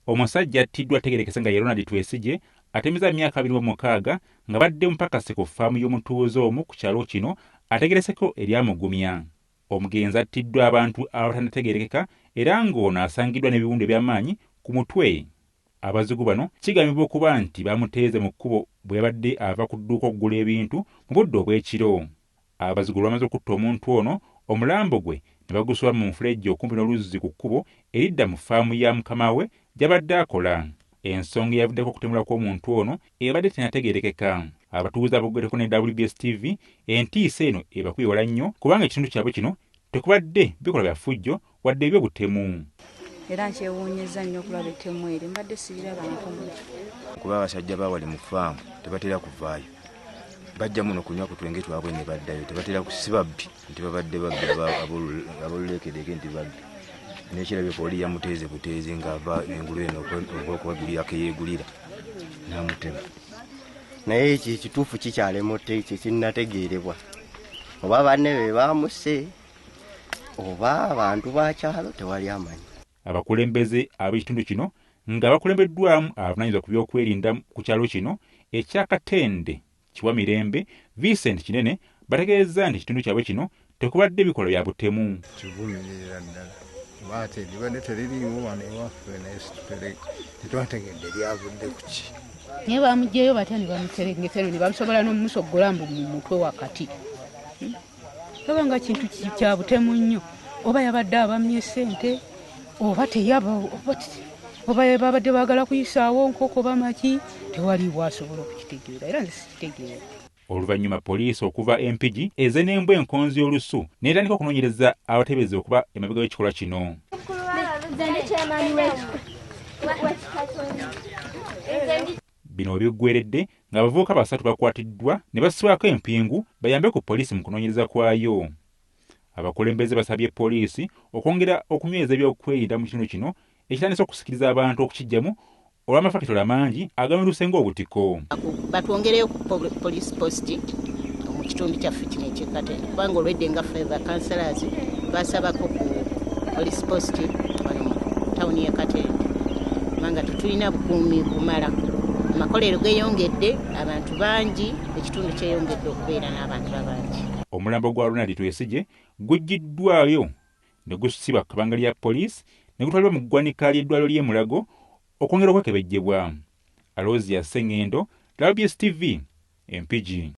Omusajja attiddwa ategeerekese nga ye Ronald Twesigye atemeza myaka 26 nga badde mupakasi ku ffaamu y'omutuuze omu ku kyalo kino ategeereseko eryamugumya. Omugenzi attiddwa abantu abatannategeerekeka era ng'ono asangiddwa n'ebiwundu eby'amaanyi ku mutwe. Abazigu bano kigambibwa okuba nti bamuteeze mu kkubo bwe yabadde ava ku dduuka okugula ebintu mu budde obw'ekiro. Abazigu olwamaze okutta omuntu ono, omulambo gwe ne bagusuula mu mufulejje okumpi n'oluzzi ku kkubo eridda mu ffaamu ya mukama we gy'abadde akola. Ensonga eyavuddeko okutemulwa kw'omuntu ono ebadde tennategeerekeka. Abatuuze aboogereko ne WBS TV, entiisa eno ebakubye wala nnyo kubanga ekitundu kyabwe kino tekubadde bikolwa bya ffujjo wadde eby'obutemu. Era nkyewuunyizza nnyo okulaba ettemu eri, mbadde sirirabangako. Kuba abasajja bawali mu faamu tebatera kuvaayo, bajja muno kunywa ku twenge twabwe ne baddayo. Tebatera si babbi nti babadde babbi ab'oluleekereeke nti babbi. Nekirabika oli yamuteeze buteezi ng'ava engulu eno okwegulirako eyeegulira n'amutema. Naye ekyo ekituufu kikyalema tekinnategeerebwa, oba banne be bamusse oba abantu bakyalo, tewali amanyi. Abakulembeze ab'ekitundu kino nga bakulembeddwamu abavunaanyizibwa ku byokwerinda ku kyalo kino ekyakatende Kiwa Mirembe Vincent Kinene bategeezezza nti ekitundu kyabwe kino tekubadde bikolwa bya butemu. Kivumirira ddala, kuba ate libadde teririiwo wano ewaffe, naye tetwategedde lyavudde ku ki. Naye bamugyeyo batya ne bamuterengesero ne bamusobola n'omusogola mbu mu mutwe wakati? Oba nga kintu kya butemu nnyo, oba yabadde abamye sente oba teyaba, oba babadde baagala kuyisaawo nkoko oba maki, tewaliiwo asobola okukitegeera, era nze sikitegeera. Oluvannyuma poliisi okuva Empigi eze n'embwa enkonzi y'olusu n'etandika okunoonyereza abateeberezebwa okuba emabega w'ekikolwa kino. Nze ndi chairman w'ekikatonda. Bino we biggweredde ng'abavubuka basatu bakwatiddwa ne bassibwako empingu bayambe ku poliisi mu kunoonyereza kwayo. Abakulembeze basabye poliisi okwongera okunyweza ebyokwerinda mu kitundu kino ekitandise okusikiriza abantu okukijjamu olw'amafakitole amangi agameruse ng'obutiko. Batwongereyo ku police post mu kitundu kyaffe kino ekyekatende, kubanga olwedde nga ffe bacouncillors twasabako ku police post wano mu tawuni y'e Katende, kubanga tetulina bukuumi bumala. Amakolero geeyongedde, abantu bangi, ekitundu kyeyongedde okubeera n'abantu abangi. Omulambo gwa Ronald Twesigye guggyiddwayo ne gusibwa ku kabangali ya poliisi ne gutwalibwa mu ggwanika ly'eddwaliro ly'e Mulago okwongera okwekebejjebwa. Alosia Sengendo, WBS TV, Empigi.